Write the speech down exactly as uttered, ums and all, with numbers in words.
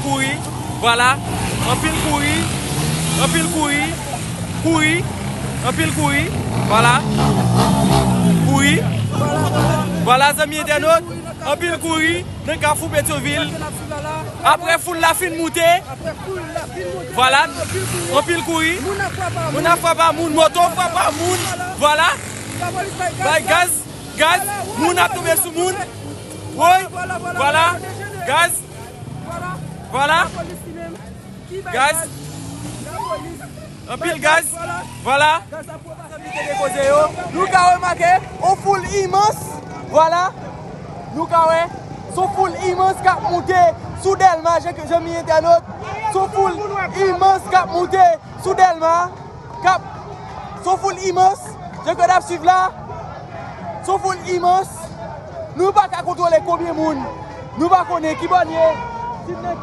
Kouri, vwala, anpil kouri, anpil kouri, kouri, anpil kouri, vwala, kouri, vwala, zanmi entènot, anpil kouri nan Kafou Petyonvil. Apre foul la fin moute, vwala, anpil kouri, moun ap frape a moun, moto frape a moun, vwala, bay gaz, gaz, moun ap tonbe sou moun, woy, vwala, gaz, vwala, gaz, anpil gaz, vwala. Nou ka remake yon foul imans, vwala, nou ka wè, se yon foul imans k ap moute sou Dèlma, zanmi entènot, se yon foul imans k ap moute sou Dèlma, k ap, se yon foul imans, jan ke n ap swiv la, se yon foul imans, nou pa ka kontwole konbyen moun, nou pa konnen ki bò l ye, si l nan